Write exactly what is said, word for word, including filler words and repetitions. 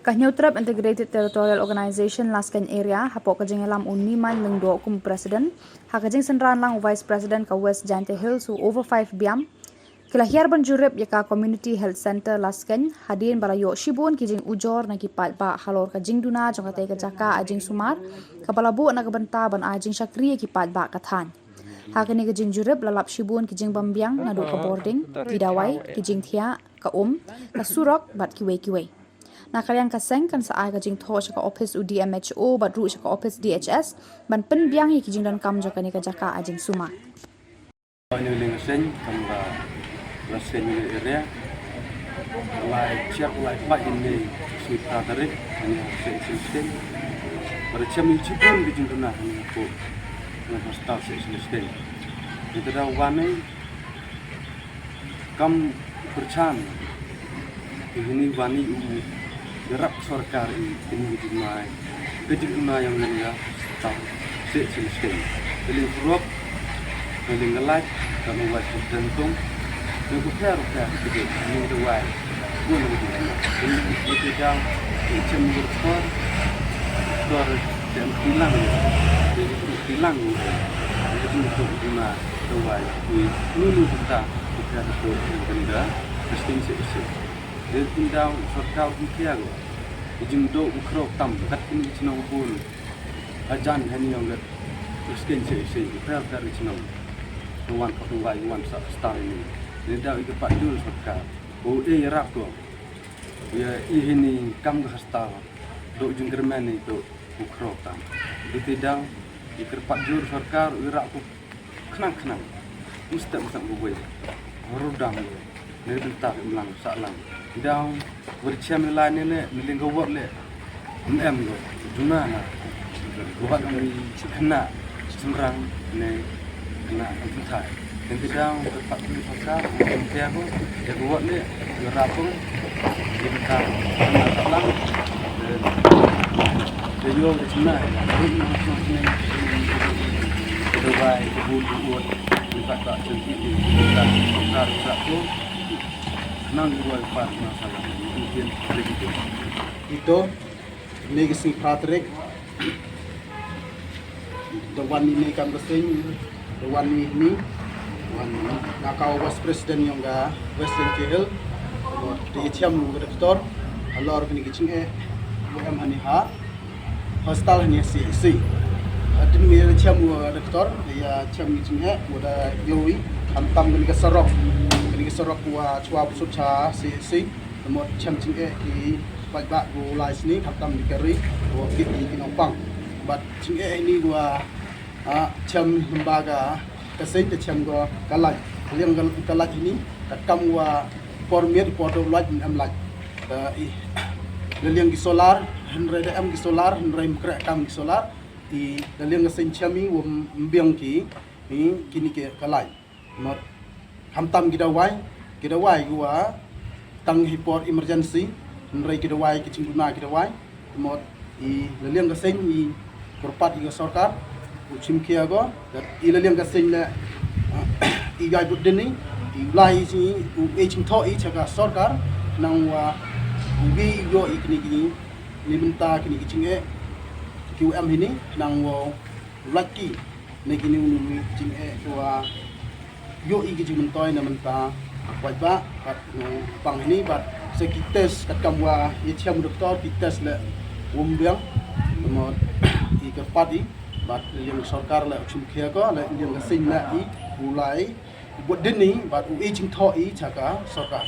Ka Hynñiewtrep Integrated Territorial Organization Laskeiñ Area, hapoh ka jingïalam u Niman Lyngdoh kum u President, ha ka jingsynran lang u Vice President ka West Jaintia Hills u Overfive Biam, ki la hiar ban jurip ïa ka Community Health Centre Laskeiñ, hadien ba la ïoh shibun ki jingujor na ki paidbah halor ka jingduna jong katei ka jaka ai jingsumar, kaba la buh na ka bynta ban ai jingshakri ïa ki paidbah ka thaiñ. Ha kane ka jingjurip la lap shibun ki jingbym biang naduh ka bording, ki dawai, ki jingthiah, ka um, ka surok bad kiwei kiwei. Na ka liang ka seng kan sa ai ka jingthoh sha ka ophis u D M H O bad ruh sha ka ophis D H S ban pynbiang ïa ki jingdonkam jong kane ka jaka ai jingsumar. Ïa ka liang ka seng, kam ka Laskeiñ area, lai chiar lai pat ïa kane ka sngi phra tarik, kane ka seng seng seng. Ba la chem ïa shibun ki jingduna kane ka, kane ka hospital seng seng seng. Ïa ka daw wan ne kam pyrchang. Ïa kane wan ne u ïarap sorkar ïa kane ka jingduna, ka jingduna ïa kane ka hospital seng seng seng. Ka liang ka surok, ka liang ka light, ka liang ka light ka liang tum. Ïa ka pher pher ka liang ka dawai. Bun ka jingduna. Ka liang ka jingduna. Ka chem ka doktor. Doktor chem kilang. Ka kilang. Ka jingduna. Dawai, ui, nunu bynta, u pher ka to, u bynta, ka sting se ise. Dei tyndaw, sorkar u pher ko. I jingdoh u khroh tam, kat kini i chnong bun. Hajan hani ong kat, ka sting se ise, u pher pher i chnong. Ka wan ka dawai, wan sa star ini. Dei daw i ka pat jul sorkar. O e rap ko. Ïa i hini kam ka hasta. Doh jingkyrmen i doh u khroh tam. Dei tyndaw, i kyrpad jur sorkar, i rap ko. Khnang khnang. Mustep mustep ko wei. Rudam ko. Ni bynta ki mlang sa lang. Daw, wer chem ni lai ni ne, ni ling ko wot le. Ni em ko. Juna na. Ko wot ni kena, sungrang, ni kena, ni thai. Ni daw, ko pat ni sorkar, ni ko, ni ko wot le, ni rap ko. Ni bynta, ni sa lang. Ni yo, ni cina, ni, ni, ni, ni, Dubai, kebun, kebun, tempat tak cantik ni, kita, kita, kita tu, kenang juga empat masalah, mungkin lebih tu. Ito, ni ka sngi phra tarik, da wan ni ni kam ka seng, da wan ni ni, wan ni, na ka Vice President yong ka West Jaintia Hills, da i chiam lu ka doktor, halor kini ki ching e, em hani ha, Hostel hani C C. Hadien ïa chem u doktor, ïa chem i ching e, u da ïohi, khamtam kani ka sarok. Kani ka sarok wa chwa busut cha C C. Namot chem ching e ki paidbah u lai sni, khamtam ki kari, wa kit ki nongpang. Bad ching e ni wa, ah, chem hamba ka Ka seng te chem ko ka light. Ka liang ka, ka light ini, ka kam wa por miet por doh light em light. Ka i, la liang ki solar, hynrei da em ki solar, hynrei mkre kam ki solar. I, la liang ka seng chem i, wa mbiang ki, i, kini ke ka light. Mot, khamtam ki dawai, ki dawai ki wa, tang hi por emergency, hynrei ki dawai ki chingduna ki dawai, mot i la liang ka seng i kyrpad i ka sorkar, u chim khia ko, i la liang ka seng le, i gai bud deni, i lai i ching, u e chingtho i cha ka sorkar, nang wa, u gi i yo i kini kini, ni mynta kini ki ching e, ki u em hini, nang wa, u lait ki, ne kini u ni ching e, ki wa, Ïoh i ki jingmyntoi na mynta paidbah, bad nongpang hini, bad sa ki test, katkam wa i chem doktor, ki test le wym biang, namar i kyrpad i, bad liang sorkar le chim khia ko, le liang ka seng le i, u lai, u bud deni, bad u i jingthoh i, cha ka sorkar.